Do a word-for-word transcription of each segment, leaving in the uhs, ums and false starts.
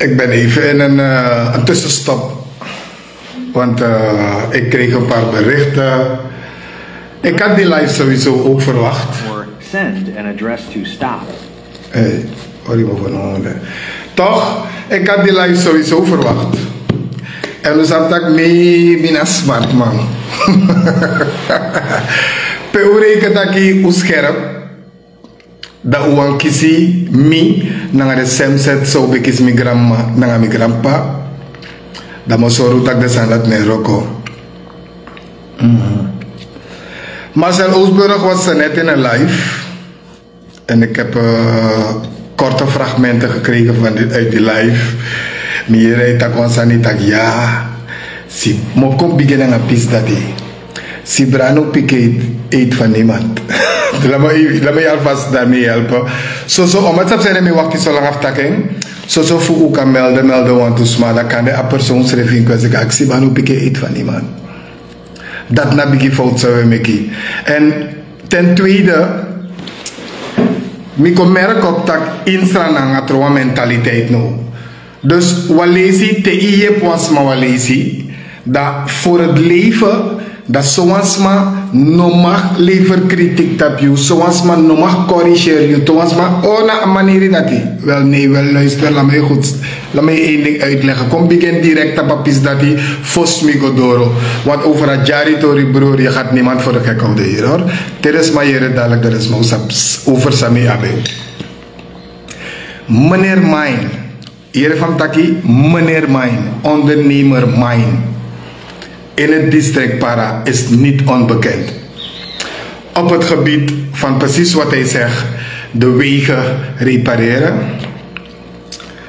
Ik ben even in een, eh, een tussenstop. Want, eh, ik kreeg een paar berichten. Ik had die live sowieso ook verwacht. Or send an address to stop. Hey, wat ik van hoorde. Toch, ik had die live sowieso verwacht. En dus had ik mee, mina smart man. Pe u reken taki u scherp. Dan un wani kisi mi, nanga de sem set san un ben kisi mi granmama nanga mi granpapa. Dan mi o sori un taki den sani dati no e wroko. Mhm. Marcel Oosburg was er net in een live. En ik heb, eh, korte fragmenten gekregen van die, uit die live. Mi yere en taki wan sani taki ya. Si, mi o kon bigin nanga pisi dati. Sibra no piki ete van niemand. Laat me, laat me je alvast daarmee helpen. Soso, omdat sabi san mi e wakti so langa fu taki en. Soso fu un kan melde, melde wantu sma, dan kande a persoon srefi in kwestie kan taki Sibra no piki ete van niemand. Dati na bigi fout san un e meki. En ten tweede, mi kon merk op taki Instra nanga trawan mentaliteit no. Dus wan leisi te yu yepi wan sma wan leisi, dan voor het leven, dan sowan sma no mag lever kritiek tapu yu, sowan sma no mag corrigeer yu, sowan sma, oh, na a maniri dati. Wel, nee, wel, luister, laat mij goed, laat mij één ding uitleggen. Kom bigin direct tapu a pisi dati, fosi mi go doro. Want over a dyari tori, broer, je gaat niemand voor de gek houden hier, hoor. Te den sma yere, dadelijk den sma o sabi over san mi abi. Meneer Mine. Yere fa mi taki, meneer Mine, ondernemer Mine, in het district Para is niet onbekend. Op het gebied van precies wat hij zegt, de wegen repareren.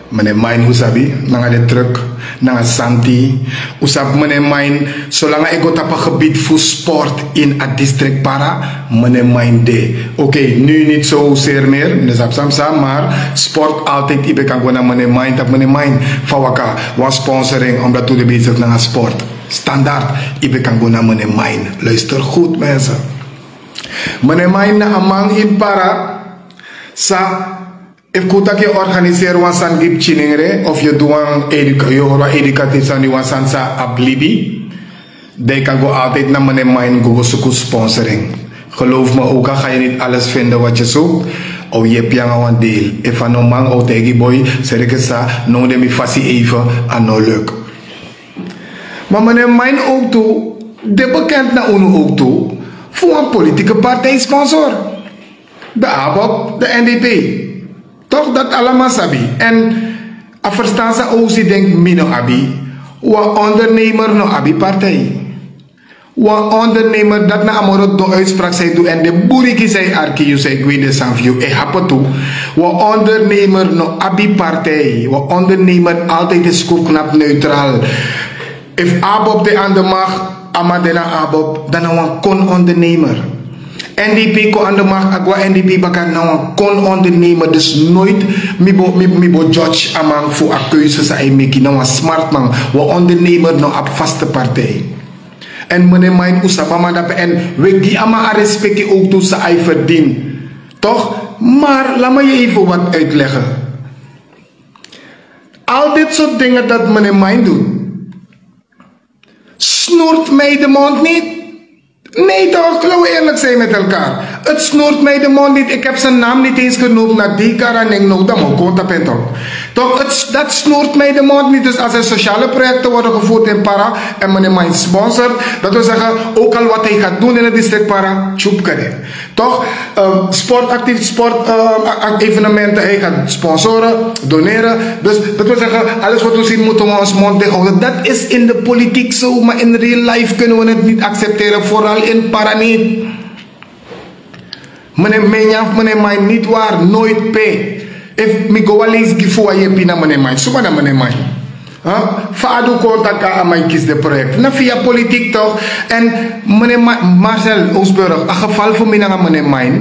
Meneer Mine, un sabi, nanga de truck, nanga santi. Un sabi, meneer Mine, solanga e go tapu a gebied fu sport in a district Para, meneer Mine de. Oké, nu niet zozeer meer, meneer Sapsamsa, maar sport altijd, yu ben kan go na meneer Mine, tapu meneer Mine, fa waka, wan sponsoring, omdat un de bezig nanga sport. Standaard, yu ben kan go na meneer Mine. Luister goed, mensen. Meneer Mine na a man in Para, san Efu kon un taki yu e organiseri wan sani gi pikinengre, of yu e du wan educa-, yu e hori wan educatief sani, wan sani san abi libi, dan yu kan go altijd na meneer Mine go, go suku sponsoring. Geloof me, ook al ga je niet alles vinden wat je zoekt, a o yepi yu nanga wan deel. Efu a no man, a o taigi yu: boy, seri, kesa, now de mi fasi even, a no luk. Ma meneer Mine ook tu, de bekend na unu ook tu, fu wan politieke partij sponsor. De ABOP, de N D P. Toch, dati ala man sabi. En a ferstan san Oosi denki mi no abi. Wan ondernemer no abi partij. Wan ondernemer, dati na a moro don uitspraak san yu du, en de buriki san yu arki, yu san yu gwe ini den sani fu yu, e happen tu. Wan ondernemer no abi partij. Wan ondernemer altijd is koeknap neutraal. Efu ABOP de aan de macht, a man de na ABOP, dan na wan kon ondernemer. N D P kon aan de macht, a go na N D P baka, na wan kon ondernemer. Dus nooit mi bo, mi, mi bo judge a man fu a keuze san a e meki, na wan smart man. Wan ondernemer no abi vaste partij. En meneer Mine, un sabi a man drape, en wi e gi a man a respeki ook tu san a e verdien. Toch? Maar laat me je even wat uitleggen. Al dit soort dingen dat meneer Mine doet, snoert mij de mond niet. Nee toch, laten we eerlijk zijn met elkaar. Het snoert mij de mond niet. Ik heb zijn naam niet eens genoemd. Na die karaning no, dan moet ik gewoon tappen toch. Toch, het, dat snoert mij de mond niet. Dus als er sociale projecten worden gevoerd in Para en meneer Mine sponsort, dat wil zeggen, ook al wat hij gaat doen in het district Para, tjoep kare. Toch? Ehm, sportactief, sport, ehm, a-, a-, evenementen, hij gaat sponsoren, doneren. Dus dat wil zeggen, alles wat we zien, moeten we ons mond dicht houden. Dat is in de politiek zo, maar in real life kunnen we het niet accepteren, vooral in Para niet. Meneer Menja of meneer Mine, niet waar, nooit pe. Efu mi go wan leisi gi fu wan yepi na meneer Mine, suma na meneer Mine. Huh? Fa a du kon taki a man e kisi den project? Na via politiek toch? En meneer Ma-, Marcel Oosburg, a geval fu mi nanga meneer Mine.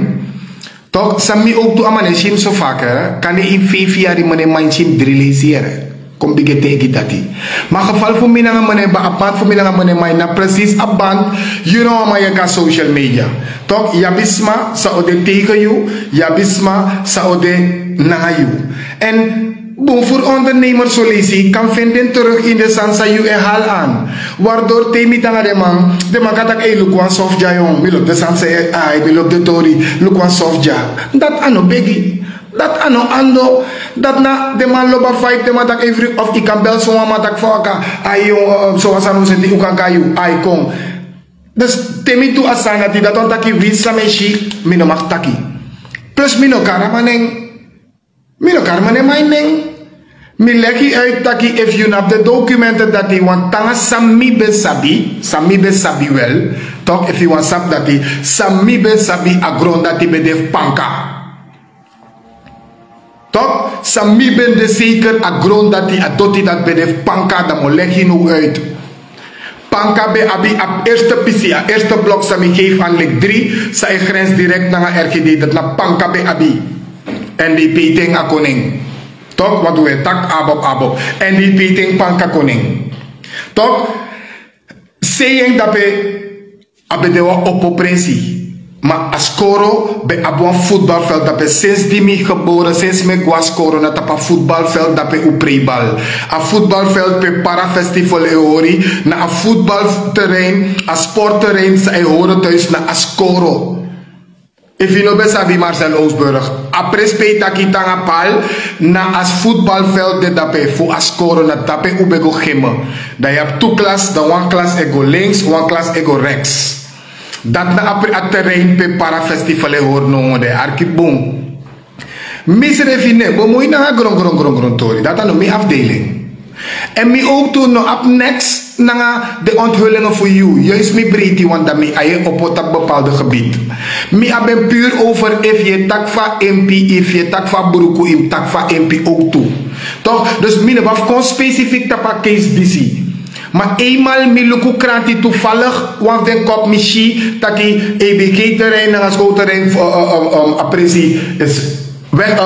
Toch, san mi ook tu, a man e si mi so vaker, hè? Kande ini feifi yari meneer Mine si mi dri leisi yere. Kon bigin taigi dati. Ma a geval fu mi nanga meneer, a band fu mi nanga meneer Mine na precies a band, you know, a man yu e go na social media. Toch, yu abi sma san o de tegen yu, yu abi sma san o de nanga yu. En Bun furu ondernemer solisi kan findin terug in de sansa yu e hal an. Wardor te mi tanga de man de man kan tak ei luku an soft jayon mi lop de sansa e ai mi lop de tori luku an soft ja. Dat ano begi. Dat ano ando. Dat na de man loba fight de man tak ei fri of i kan bel so wan man tak faka ai yon so wan sanu seti u kan kan yu ai kon. Dus te mi tu a sanga di dat wan taki wins sa mi si mi no mag taki. Plus mi no kara manen. Mi no kari man e main nen. Mi legi uit taki efu yu na abi de dokumenten dati wan tanga san mi ben sabi san mi ben sabi wel. Tok efu yu wan sabi dati san mi ben sabi a gron dati ben de fu panka. Tok san mi ben de seker a gron dati a doti dati ben de fu panka dan mi o legi now uit. Panka ben abi a eerste pisi a eerste blok san mi geef an leki dri san e grens direkt nanga rgd dati na panka ben abi. Èn di peiting a koning. Tok want we tak abop abop èn di peiting panka koning. Tok sei en dape a ben de wan opo prensi. Ma a skoro ben abi wan futbalveld dape sinsi di mi gebore sinsi mi e go na skoro na tapu a futbalveld dape un preibal. A futbalveld pe para festival e hori na a futbalterrein a sportterrein san e hori tuis na a skoro. Efu yu no ben sabi marcel oosburg a prinspei taki tanga pal na a futbalveld de dape fu a skoro na tape un ben go gemme. Dan yu abi tu klas dan wan klas e go links wan klas e go reks. Dati na a terrein pe para festival e hori no wan de arki bun. Mi srefi no e bemui nanga gron gron gron gron tori dati a no mi afdeling. Èn mi owktu no abi neks nanga de onthulinge fu yu yuis mi breiti wan dan mi a yu e opo tapu bepalde gebit. Mi abi en puru over efu yu e taki fu a empi efu yu e taki fu a bruku yu mus taki fu a empi owktu. Tok dus mi no ben abi fu kon spesifik tapu a keisi disi. Ma einmal mi luku kranti tufalik wan fu den kop mi si taki ebg terrein nanga skowterrein fu a presi is weg.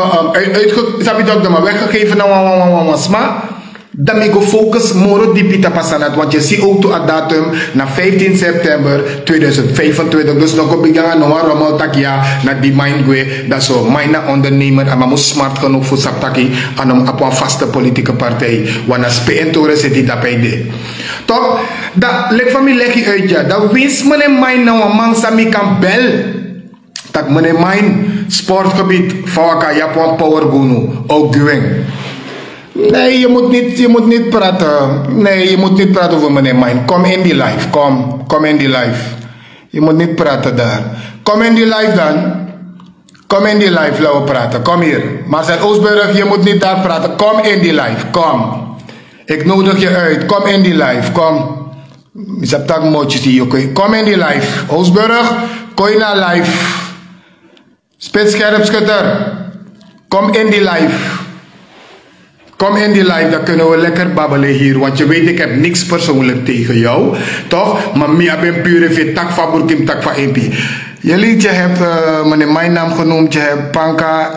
Sabi dokter ma weggegeven na wan wan wan wan sma. Dan mi go fokus moro dipi tapu a sani dati want yu si owktu a datum na vijftien september tweeduizend vijfentwintig dus no go bigin nanga no wan romel taki ya na di mind gwe. Dan so mind na ondernemer a man mus smart genoeg fu sabi taki a no mus abi wan vaste politike partij. Wan na spe en tore seti dape yu de. Tok dan leki fa mi legi uit ya dan winsi mi no e mind na wan man san mi kan bel. Tak mi no e mind sportgebied fa waka yu abi wan power gi unu. Ow gi wen. Nee yu mut nit yu mut nit prate. Nee yu mut nit prate over mi no e mind kom in di life kom kom in di life. Yu mut nit prate dar. Kom in di life dan. Kom in di life law prate kom hir. Marcel oosburg yu mut nit dar prate kom in di life kom. Ik nodig yu uit kom in di life kom. Mi sabi tak motyu si yu kon. Kom in di life oosburg. Kon yu na life. Spit skerpskutter. Kom in di life. Kom in di life dan kunnen we lekker babbelen hier want yu weet ik heb niks persoonlijk tegen jou. Tok ma mi abi en pure fit tak fa burkim tak fa empi. Yu liet yu heb mene mijn naam genoemd yu heb panka.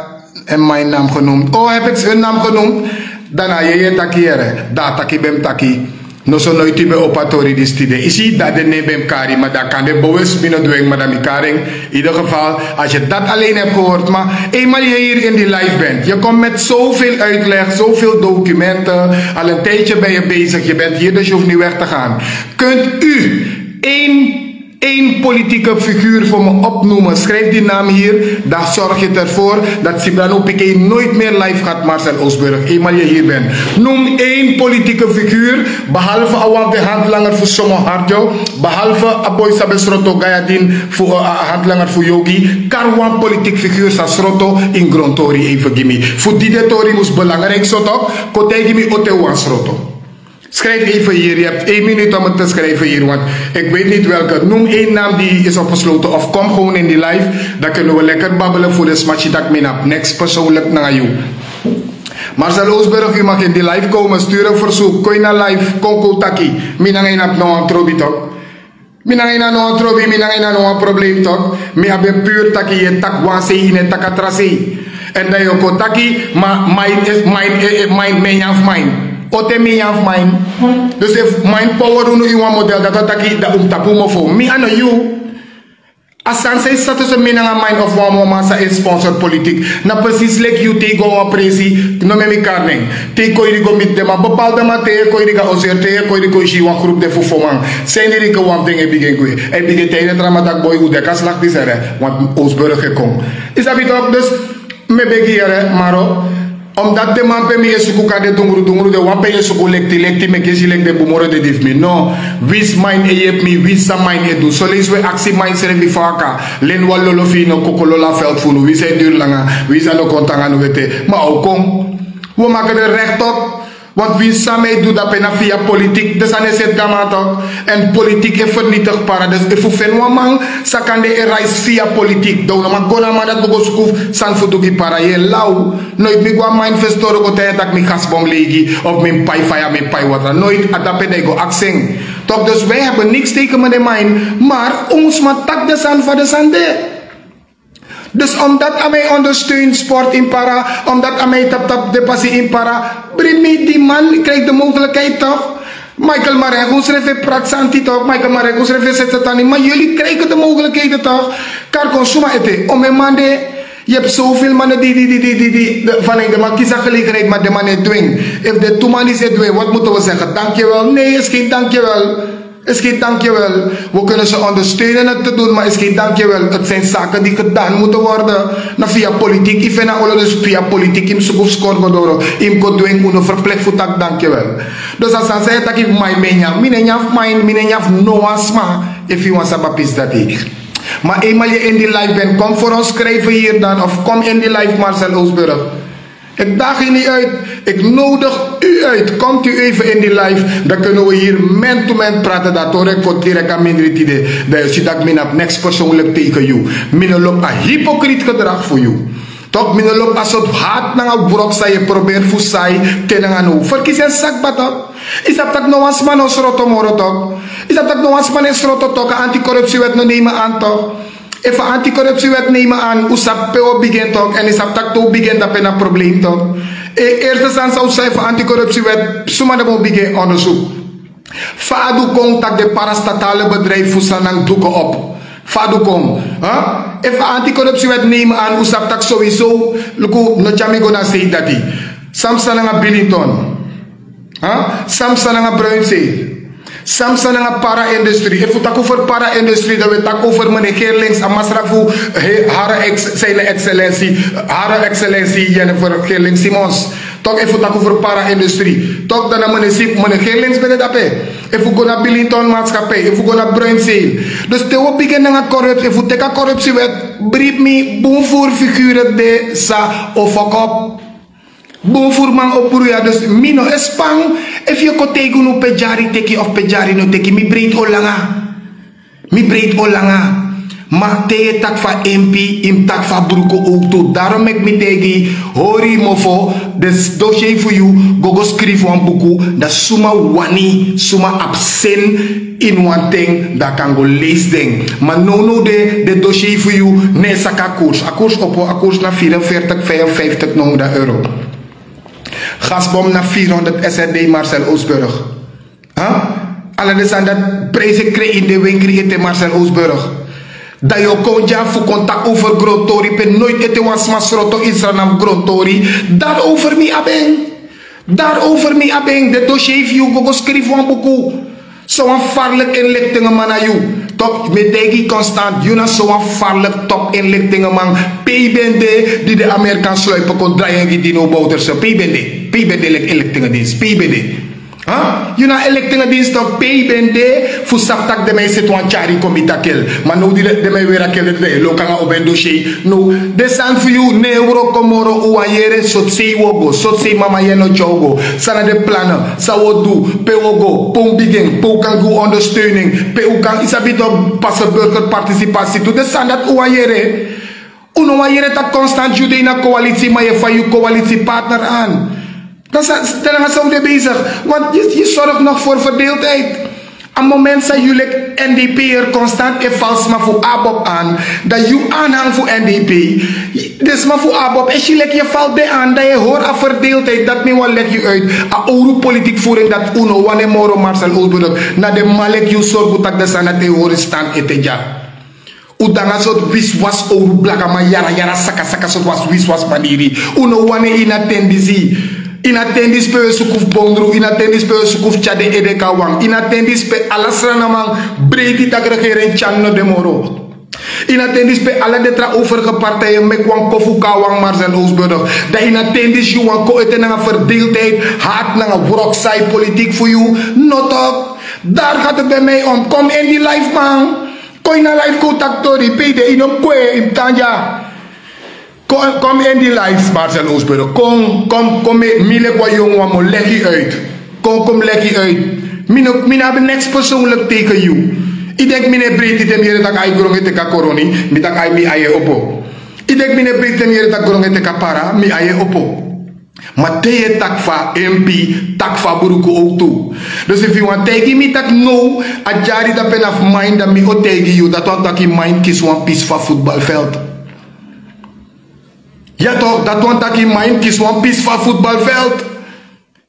En mijn naam genoemd o heb ik hun naam genoemd. Dan na yu yu taki yere dan a taki ben mi taki. No so noiti ben opo a tori disi tide isi dati den nen ben mi kari ma dan kan den bewus mi no dwengi ma dan mi kari en. Ieder geval als yu dati alen hebi gehoord ma eenmal yu hier in di life bent yu kom met zoveel uitleg zoveel dokumenten. Al en tijdje ben yu bezig yu bent hier dus yu hofi nit weg te gaan. Kunt u een een politieke figuur fu mi opnomen schrijf di naam hier dan zorg yu dervor dat sibrano pike nooit meer life gat marcel oosburg eenmal yu hier ben. Noem een politieke figuur behalve a wan fu de handlanger fu somo hardjo behalve a boy sabi sroto gayadin fu a handlanger fu yogi kari wan politieke figuur san sroto. In grontori even gi mi fu di de tori mus belangrijk soto. Kon taigi mi ote wan sroto. Schrijf even hier yu hebi een minuut om het te schrijven hier want ik weet nit welke noem een naam di is opgesloten of kom gewoon in di life. Dan kunnen we lekker babbelen fu de smachi tak mi no abi niks persoonlijk nanga yu. Marcel oosburg yu mag in di life komen stuur en verzoek kon yu na life kon kon taki. Mi nanga yu no abi no wan trobi tok. Mi nanga yu na no wan trobi mi nanga yu na no wan probleem tok. Mi abi en puru taki yu e taki wan sei yu no e taki a tra sei. Èn dan yu o kon taki ma mind is mind mind mind mind mind. Ote mind mind mind. Dus efu mind power unu in wan model dati o taki dan un mus tapu un mofo mi a no yu. A sani san e sata tusun mi nanga mind of wan mama san e sponsor politik. Na presis leki yu te yu go a wan presi, no meki mi kari nen. Te yu koiri go miti den man, bepalde man te yu e koiri go a ozeri, te yu e koiri go e si wan grupu de fufuman. San ini rike wan fu den e bigin gwe, e bigin taigi den tra man taki boi un de kan slakti sere, want Oosburg e kon. Yu sabi tok, dus mi e begi yere maro. Omdat den man pe mi e suku kan de dungru dungru, den wan pe yu e suku lekti lekti, meki yu si leki den bun moro dedi fu mi. No. Winsi mind e yepi mi, winsi san mind e du. Soleisi un e aksi mind srefi fa a kan leni wan lolo fu yu, no koko lolo a veld fu unu. Winsi a e duru langa, winsi a no kon te nanga no wete, ma a o kon. Un o maki den rekti op. Want winsi san mi e du dape na via politik, den sani e seti go na man tok. Èn politik e fernitigi para. Dus efu un feni wan man san kande e reisi via politik, dan un no man go na a man dati go go suku sani fu du gi para. Yu e law. Noiti mi go a manifesto go taigi en taki mi gasbom leigi, of mi pai faya, mi pai watra. Noiti, a dape dan yu go aksi en. Tok, dus wi e heben niks tegen meneer Main, maar un mus man taki den sani fa den sani de. Dus omdat a man e ondersteun sport in para, omdat a man e taptap den pasi in para, bring mi, die man krijgt de mogelijkheid toch. Michael Marengo srefi e prati santi tok, Michael Marengo srefi e seti sani, maar jullie krijgen de mogelijkheden toch. Kari kon suma ete, o mi e man de. Yu abi zoveel man di di di di di di, van en den man kisi a gelegenheid, maar den man e dwing. Efu den tu man disi e dwing, wat moeten we zeggen? Dankjewel? Nee, is geen dankjewel. Is geen dankjewel. We kunnen ze ondersteunen het te doen, maar is geen dankjewel. Het zijn zaken die gedaan moeten worden. Na via politiek, yu feni a olo, dus via politiek yu mus go fu skori go doro, yu mus go dwing unu, verplicht fu taki dankjewel. Dus a sani san yu e taki fu mind, mi e nyan fu mind, mi e nyan fu mind, mi e nyan fu no wan sma. Efu yu wani sabi a pisi dati. Maar eenmaal je in die live bent, kom voor ons schrijven hier dan, of kom in die live, Marcel Oosburg. Ik daag u niet uit, ik nodig u uit. Komt u even in die live, dan kunnen we hier man to man praten. Dan tori e kon direct a mindri tide. Dan yu si taki mi no abi niks persoonlijk tegen yu. Mi no lobi a hypocriet gedrag fu yu. Tok, mi no lobi a sortu hati nanga wrok san yu e proberi fu sai te nanga now. Verkiezingssakbata. Yu sabi taki no wan sma no sroto moro tok. Yu sabi taki no wan sma no e sroto tok. A anticorruptiewet no neem en aan tok. Efu a anticorruptiewet neem en aan, un sabi pe un o bigin tok. Èn yu sabi taki te un bigin dape na probleem tok. E, eerste sani san un sabi fu anticorruptiewet, suma dan un o bigin onderzoek. Fa a du kon taki den parastatale bedrijf fu Sranan doeken op? Fa a du kon? Huh? Efu a anticorruptiewet neem en aan, un sabi taki sowieso, luku, no tyari mi go na sei dati. San psa nanga Billington? Huh? San psa nanga Bruinzeel? San psa nanga para-industrie? Efu un taki over para-industrie, dan wi e taki over meneer Geerlings, a masra fu, he, Hare Ex-, Zijn Excellentie, Hare Excellentie Jennifer Geerlings Simons. Tok, efu un taki over para-industrie, tok, dan na meneer Si-, meneer Geerlings ben de dape. Efu un go na Billington Maatschappij, efu un go na Bruinzeel. Dus te un o bigin nanga corrupt, efu un teki a corruptiewet, bribi mi, bun furu figure de san o fokop. Bun furu man o bruya, dus mi no e span. Efu yu kon taigi unu pe dyari teki of pe dyari no teki, mi breiti o langa. Mi breiti o langa. Ma te yu e taki fu a empi, yu mus taki fu a bruku ook tu. Daarom meki mi taigi yu, hori yu mofo, den dossier fu yu, go go skrifi wan buku, dan suma wani, suma abi zin in wan ten, dan a kan go leisi den. Ma nownow de, den dossier fu yu no e saka a koers. A koers opo, a koers na vierenveertig, vijfenvijftig now dan euro. Gasbom na vierhonderd S R D, Marcel Oosburg. Huh? Ala den sani dati, prijsi e krei ini den wenkri ete, Marcel Oosburg. Dan yu o kon dya fu kon taki over grontori pe noiti ete wan sma sroto ini Sranan fu grontori. Daarover mi abi en. Daarover mi abi en. Den dossier fu yu, go go skrifi wan buku. Sowan farlik inlichtingenman na yu. Tok, mi e taigi yu constant, yu na sowan farlik top inlichtingenman. Pe yu ben de, di den Amerikan sluipen kon drai en gi Dino Bouterse? Pe yu ben de? Pe yu ben de leki inlichtingendienst? Pe yu ben de? Huh? Yu na inlichtingendienst tok, pe yu ben de fu sabi taki den man e seti wan tyari kon miti a kel? Ma now di den man e weri a kel, den e loki nanga opo den dossier. No, den sani fu yu no e wroko moro. Un wani yere soti sei un o go, soti sei mama yu e no tyari un go. San na den plannen, san un o du, pe un o go, pe un bigin, pe un kan gi un ondersteuning, pe un kan, yu sabi tok, pasi burgerparticipatie tu. Den sani dati un wani yere. Un no wani yere taki constant yu de ini a coalitie, ma yu e val yu coalitiepartner aan. Dan sa, dan nanga san un de bezig. Want yu, yu sorg nog voor verdeeldheid. A moment san yu leki N D P'er constant e val sma fu ABOP aan, dan yu aanhang fu N D P, den sma fu ABOP e si leki yu e val den aan, dan yu e hori a verdeeldheid. Dati mi wani leki yu uit. A owru politikvoering dati un no wani en moro, Marcel Oosburg. Na den man leki yu sorgu taki den sani dati e hori stand ete dya. Un danga sort wiswas owru blakaman yara yara saka saka sort was wiswas maniri. Un no wani ini a ten disi. Ini a ten disi pe un e suku fu bondru ini a ten disi pe un e suku fu tyari den ede kon na wan ini a ten disi pe ala sranaman breiti tak' regering tyari no de moro. Ini a ten disi pe ala den tra overige partiye meki wan kofu kon na wan marcel oosburg. Dan ini a ten disi yu wan kon ete nanga ferdeeltheid, hard nanga wroksai politik fu yu. No tok. Dari gati ben mi om kom ini di life man. Kon ini a life kon taki tori pe yu de yu no mus kwe yu mus tan dya. Kom in di life marcel oosburg kom kom kom. Mi leki wan yongu wan mi o legi uit. Kom kom legi uit. Mi no abi neks persoonlik teken yu. Yu denki mi no e breiti te mi yere tak' ai gronge teki a koroni. Mi taki ai mi ai e opo. Yu denki mi no e breiti te mi yere tak' gronge teki a para mi ai e opo. Ma te yu e taki fu a empi taki fu a bruku owtu. Dus efu yu wani taigi mi tak' now a dyari dape na fu main dan mi o taigi yu dati wani taki main kisi wan pisi fu a futbalveld. Ya tok dati wani taki main kisi wan pisi fu a futbalveld.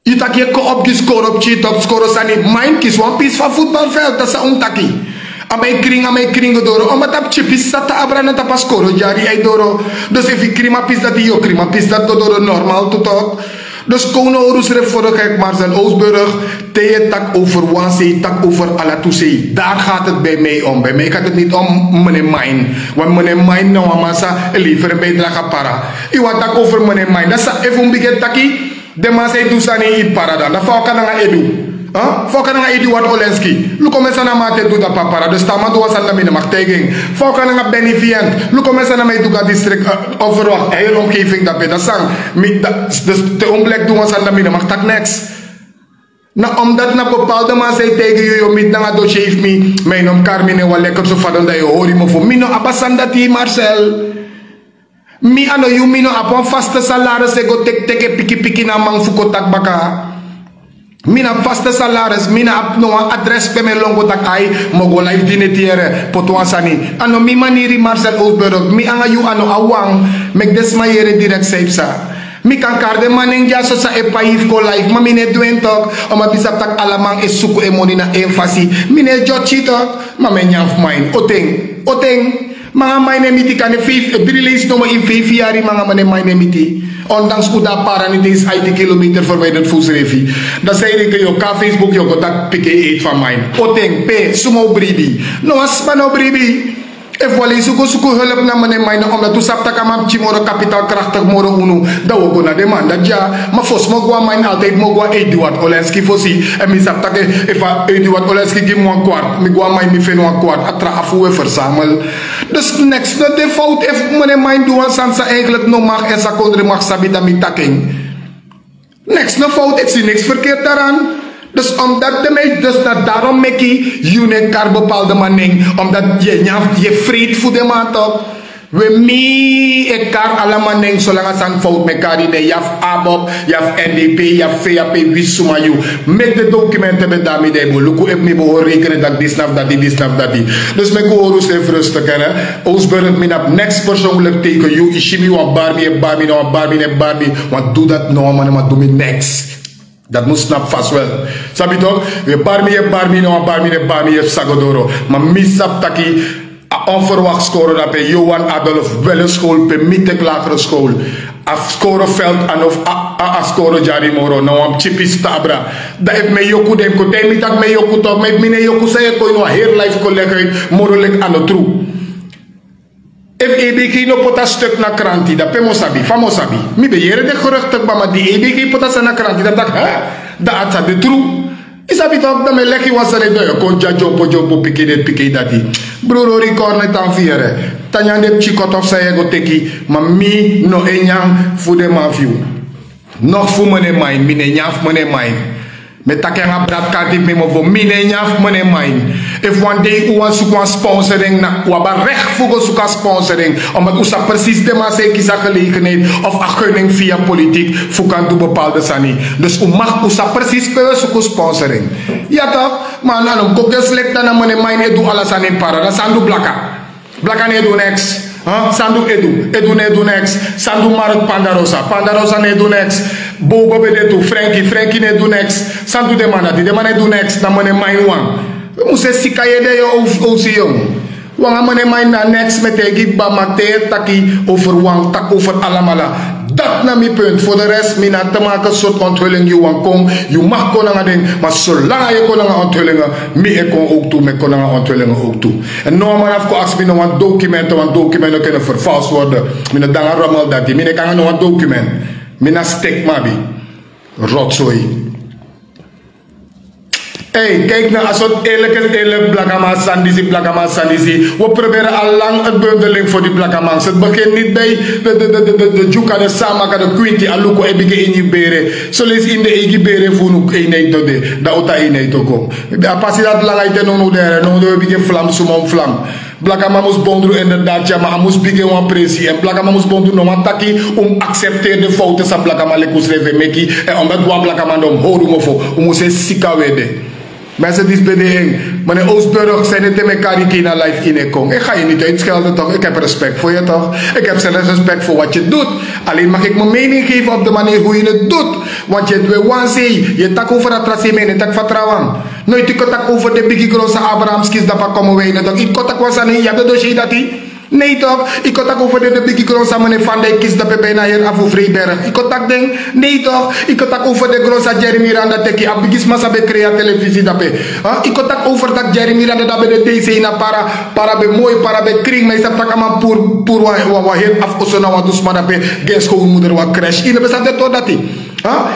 Yu taki yu e kon opu gi skoro pikin yu toki skoro sani main kisi wan pisi fu a futbalveld dati san un mus taki. A man e kringi a man e kringi go doro omati a pikin pisi sa tan abra na tapu a skoro dyari yu ai doro. Dus efu yu kringi a pisi dati yu o kringi a pisi dati go doro normal tu tok. Dus kon un no hori un srefi foro gek marcel oosburg. Te yu e taki over wan sei taki over ala tu sei dari gati eti ben mi om ben mi gati eti niti om mene main. Wan mene main na wan man sa e leferi en ben e dragi a para. Yu wani taki over mene main dati san efu un bigin e taki. Den man san e du sani ini para dan dan fa un kan nanga edu? Fa un kan nanga edu wati olenski luku omen sani a man ati e du dapu a para dus te a man du wan sani dan mi no maki taigi en. Fa un kan nanga benefient luku omen sani a man e du go a distrik. Overwakti a heri omgeving dape dan san mi dus te un bleki du wan sani dan mi no maki taki neks. Na omdati na bepalde man san e taigi yu yu o miti nanga dosye efu mi ma yu no mus kari mi ne wan leker so fadon dan yu o hori mofo mi no abi a sani dati marcel. Mi a no yu mi no abi wan faste salaris e go teki teki e pikipiki na a man fu kon taki baka. Mi no abi faste salaris mi no abi no wan adres pe mi e lon go taki ai mi o go life dini eti yere poti wan sani. A no mi maniri marcel oosburg mi nanga yu a no a wan. Meki den sma yere direkti san yu psa. Mi kan kari den man nen dyaso san e pai yu fu kon life ma mi no e du en tok. Omati mi sabi tak' ala man e suku en moni na en fasi. Mi no e dyotyi tok. Ma mi e nyan fu main oten oten. Manga man ini e miti kande feifi dri leisi nomo ini feifi yari manga man e man ini e miti. Ondanks un de a para niti isi aiti kilometer ferwijderd fu unsrefi. Dan san yu denki yu o kon na facebook yu o kon taki piki en eiti fu a man ini. Oten pe suma o bribi? No wan sma no o bribi. Efu wan leisi un go suku help na man e man ini omdati un sabi tak' a man pikin moro kapitalkraktik moro unu. Dan un o go na den man dati dya. Ma fosi mi o go a man ini altijdi mi o go a eiti di wati olenski fosi. Èn mi sabi tak' efu a eiti di wati olenski gi mi wan kwart mi go a man ini mi feni wan kwart a tra afu un e fersamel. Dus neks no de fout efu mene man du wan sani san eigenlik no mag èn sakondre mag sabi dan mi taki en. Neks no fout eki si neks ferkeri daran. Dus omdati de mei dus na darom meki yu no e kari bepalde man nen. Omdati yu e nyan yu e freiti fu den man tok. We mi e kari ala man nen solanga sani fout mi e kari nen yu abi abob, yu abi n d p, yu abi v a p, wisi suma yu. Meki den dokumente ben de na mi dan yu bo luku efu mi bo hori reikene dati disi na fu dati disi na fu dati. Dus meki un hori unsrefi rustik. Owsburg mi no abi neks persoonlik tegen yu yu si mi wan bari mi e bari mi na wan bari mi no e bari mi. Wan du dati no wan man no man du mi neks. Dati mus snapu fasi wel. Sabi tok? Yu e bari mi yu e bari mi na wan bari mi no e bari mi yu e fu sa go doro. Ma mi sabi taki a onverwakti skoro dape yowan adolf wele skol pe mi teki lagere skol. A skoro veld a no fu a skoro dyari moro na wan pikin pisi tabra. Dan efu mi e yoku den mi kon taigi mi tak' mi e yoku tok ma efu mi no e yoku san yu e kon ini wan heri life kon legi uit moro leki a no tru. Efu ebk no poti a stuk na kranti dan pe mi o sabi fa mi o sabi? Mi ben yere den gerukte kba ma di ebk poti a sani na kranti dan taki he? Dan a sa de tru. Yu sabi tok dan mi e leki wan sani dan yu o kon dya dyompo dyompo piki den piki dati. Bruru hori korne tan fu yere. Tan nyan den pikin koto fu san yu e go teki. Ma mi no e nyan fu den man fu yu. Nogu fu mene main mi no e nyan fu mene main. Mi e taki nanga brati karti fu mi mofo mi no e nyan fu mene main. Efu wan dei un wani suku wan sponsoring na un abi a rek fu go suku a sponsoring. Omati un sa presis den man san e kisi a gelegenheid of a guning via politik fu kan du bepalde sani. Dus un maki un sa presis pe un e suku sponsoring. Ya tok? Ma a no mus kon geslekta na mene main e du ala sani en para dan san du blaka. Blaka no e du neks. Sandu edu edu no e du neks. Sandu mark pandarosa pandarosa no e du neks. Bobo ben de tu frenki frenki no e du neks. Sandu den man dati den man no e du neks na mene main wan. Wi mus e sika yu ede yu o si yu. Wan a mene mai na neks mi e taigi bama te taki over wan taki over alamala. Dati na mi punt. Fu de rest mi na te maki sortu onthulling yu wani kon. Yu maki kon nanga den. Ma solanga yu e kon nanga onthullingen, mi e kon owktu, mi e kon nanga onthullingen owktu. Èn no wan man abi kon aksi mi no wan document, wan document no kene vervals worden. Mi no de nanga romel dati, mi no e kon nanga no wan document. Mi na stik mi abi. Rotzooi. Ei, kijk na a sortu eerlijk is eerlijk, blakaman sani disi, blakaman sani disi. We proberen al lang het bundeling voor die blakaman. Het begint niet bij de, de, de, de, de, de Juka, de Samaka, de Kwinti, Aluko, e bigin ini bere. Soleisi ini de eigi bere fu unu eenheid dode. Dan un tan eenheid o kon. A pasi dati langa ete, no, no, de, no, de, we bigin vlam, suma un vlam. Blakaman mus bondru inderdaad, ya, ma a mus bigin wan presi. Èn blakaman mus bondru no wan taki un mus accepteri den fouten san blakaman leki unsrefi e meki. Èn omdat wan blakaman de un mus hori un mofo, un mus e sika un ede. Mensen disi ben de en. Meneer Oostburg, zijn het in mijn karikina live in Ekong. Ik ga je niet uitschelden, toch? Ik heb respect voor je, toch? Ik heb zelfs respect voor wat je doet. Alleen mag ik mijn mening geven op de manier hoe je het doet. Want je weet wan sei, yu e taki over a tra sei, mi e taki fu a trawan. Noiti yu kon taki over den bigi gron san Abraham kisi dape a Commewijne, tok. Yu kon taki wan sani, yu abi den dossier dati? Nei tok. Yu kon taki over den, den bigi gron san meneer Van Dijk kisi dape, bijna heri afu Vrijberg. Yu kon taki den? Nei tok. Yu kon taki over den gron san Jerry Miranda teki, a bigi sma san ben krea telefisi dape. Yu kon taki over taki Jerry Miranda dape de D C na Para, Para ben moi, Para ben krin, ma yu sabi taki a man puru, puru wan, wan, wan heri afu oso na wantu sma dape, gi en schoonmoeder wan crash. Yu no ben sabi den tori dati?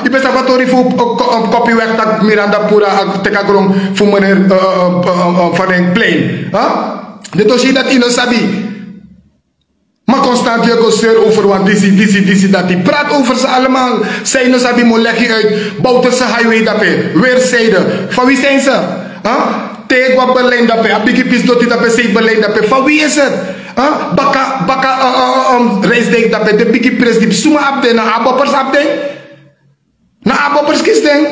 Yu ben sabi a tori fu, eh, ko-, eh, kopi weg taki Miranda puru, eh, teki a gron fu meneer, eh, eh, eh, eh, eh, Van Dijk plein? Den dossier dati yu no sabi. Ma constant yu e go seri over wan disi, disi, disi dati. Praat over ze allemaal. Zij no sabi, mi o leg yu uit. Bouterse highway dape. Weerszijde. Fa wi zijn ze? Te yu go a Berlijn dape. A bigi pisi doti dape, sei Berlijn dape. Fa wi is het? Baka, baka, eh, eh, eh, um, Rijsdijk dape. Den bigi presi disi, suma abi den? Na ABOPers abi den. Na ABOPers kisi den.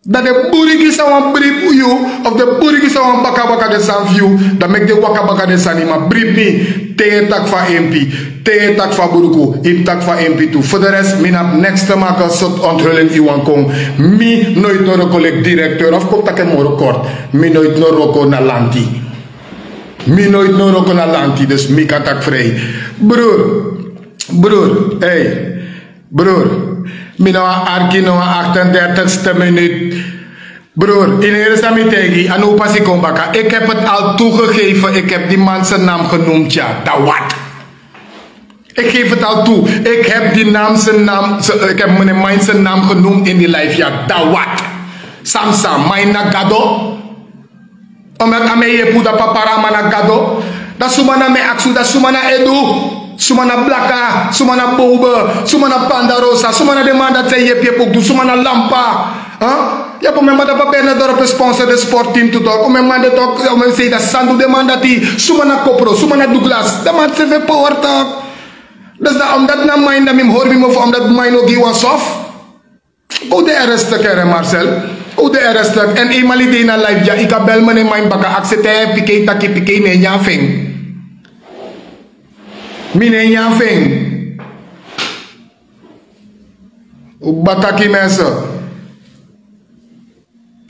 Dan den buriki san wani bribi yu, of den buriki san wani baka baka den sani fu yu, dan meki den waka baka den sani, ma bribi mi. Te yu e taki fu a empi, te yu e taki fu a bruku, yu mus taki fu a empi tu. Voor de rest, mi no abi niks te maken, sortu onthulling yu wani kon. Mi noiti no wroko leki directeur, of kon taki en moro kort. Mi noiti no wroko na lanti. Mi noiti no wroko na lanti, dus mi kan taki vrij. Broer, broer, hey. Broer, mi no wani arki, no wani achtendertigste minuut. Broer, yu no yere san mi taigi yu, a no pasi kon baka. Ik heb het al toegegeven, ik heb die man zijn naam genoemd, ja, dan wat? Ik geef het al toe, ik heb die naam zijn naam, ze-, ik heb meneer Mind zijn naam genoemd in die live, ja, dan wat? San mi sa, Mind na gado? Omdat a mi e yepi un, dan Para a man na gado. Dan suma na, mi e aksi un, dan suma na Edu? Suma na Blaka, suma na Bobe, suma na Pandarosa, suma na den man dati san e yepi yepi owktu, suma na Lampa? Yu abi un memba dati, Papa Bernard Dorp e sponsor den sportteam tu tok. Un memba den tok, un memba sei dati, san du den man dati, suma na Kopro, suma na Douglas, den man srefi e power tok. Dus dan omdat na Mind, dan mi mus hori mi mofo, omdat Mind no gi wan sof. Go de arrest, kere Marcel. Go de arrest. Èn eenmaal yu de ini a live dya, yu kan bel mi, ne mi baka aksi te yu e piki, taki piki, ne nyan fu en. Mi ne nyan fu en. Bataki mensen.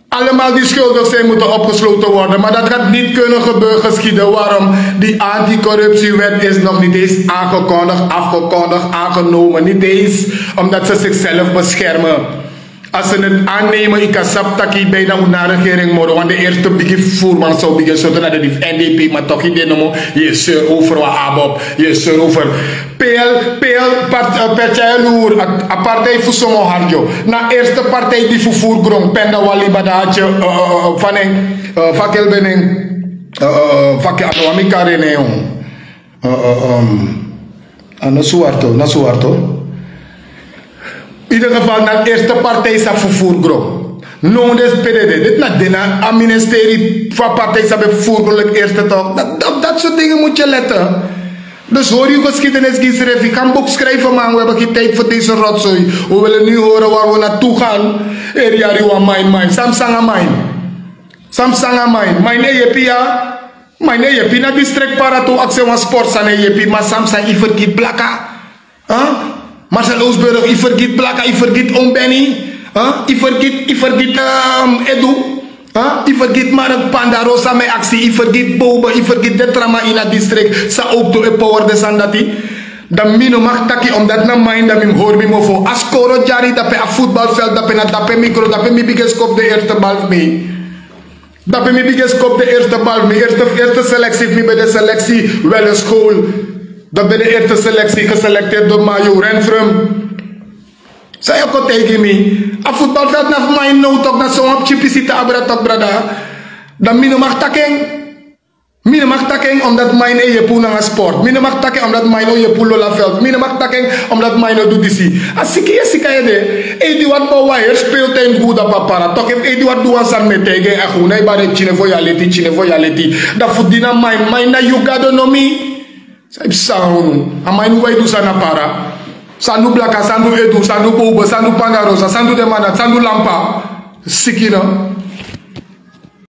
Allemaal die schuldig zijn moeten opgesloten worden, maar dat gaat niet kunnen gebeuren, geschieden. Waarom? Die anticorruptiewet is nog niet eens aangekondigd, afgekondigd, aangenomen. Niet eens, omdat ze zichzelf beschermen. Als ze het aannemen, yu kan sabi taki bijna un no na regering moro, want de eerste bigi voerman san bigin sortu na de N D P, ma toch yu de no moro, yu e seri over wan ABOP, yu e seri over P L, P L, part-, eh, Partij Loer, a, a partij fu Somo Hardjo. Na eerste partij di fu voer gron, Penda Wali, Badaatje, eh, eh, eh, Van en, eh, Fakel Bening, eh, eh, eh, Fakel Anowami Karene, jong. Eh, eh, ehm, ah, na Suharto, na Suharto. In ieder geval, na eerste partij san fu voer gron. No, dit is P D D. Dit na den na a ministerie van partij san ben voer gron leki eerste toch. Dat, dat, dat soort dingen moet je letten. Dus hoor uw geschiedenis, Gisrefi. Ga een boek schrijven, man. We hebben geen tijd voor deze rotzooi. We willen nu horen waar we naartoe gaan. Eriari wan Mind, Mind. San mi sa nanga Mind. San mi sa nanga Mind. Mind e yepi, ya. Mind e yepi na district Para tu, aksi wan sport san e yepi, ma san mi sa, yu fergiti Blaka. Huh? Marcel Oostburg, yu fergiti Blaka, yu fergiti Oom Benny. Huh? Yu fergiti, yu fergiti, ehm, Edu. Yu fergiti mark, pandarosa, mi e aksi, yu fergiti bobo, yu fergiti den tra man ini a distrik san owktu e power den sani dati. Dan mi no mag taki omdati na main dan mi mus hori mi mofo a skoro dyari dape a futbalveld dape na dape mi gro dape mi bigin skopu den erste bal fu mi. Dape mi bigin skopu den erste bal fu mi erste seleksi fu mi ben de seleksi wele skol. Dape ben de erste seleksi geselekteerd dori mayo renfrum. San yu o kon taigi mi? A futbalveld na fu main now tok na so wan pikin pisi te abra tok brada. Dan mi no mag taki en. Mi no mag taki en omdati main e yepi unu nanga sport mi no mag taki en omdati main o yepi unu lola veld mi no mag taki en. Omdati main o du disi. A siki yu e siki a yu ede. Edi wati bow wan heri speeltain fu unu dapu a para tok efu edi wati du wan sani mi e taigi en a fu unu na yu bari e pikin fu yu a leti pikin fu yu a leti. Dan fu di na main main na yu gado no mi. San yu psa unu? A man ini wai du san na para. San du blaka san du edu san du bobo san du pangarosa san du demana san du lampa. Siki no.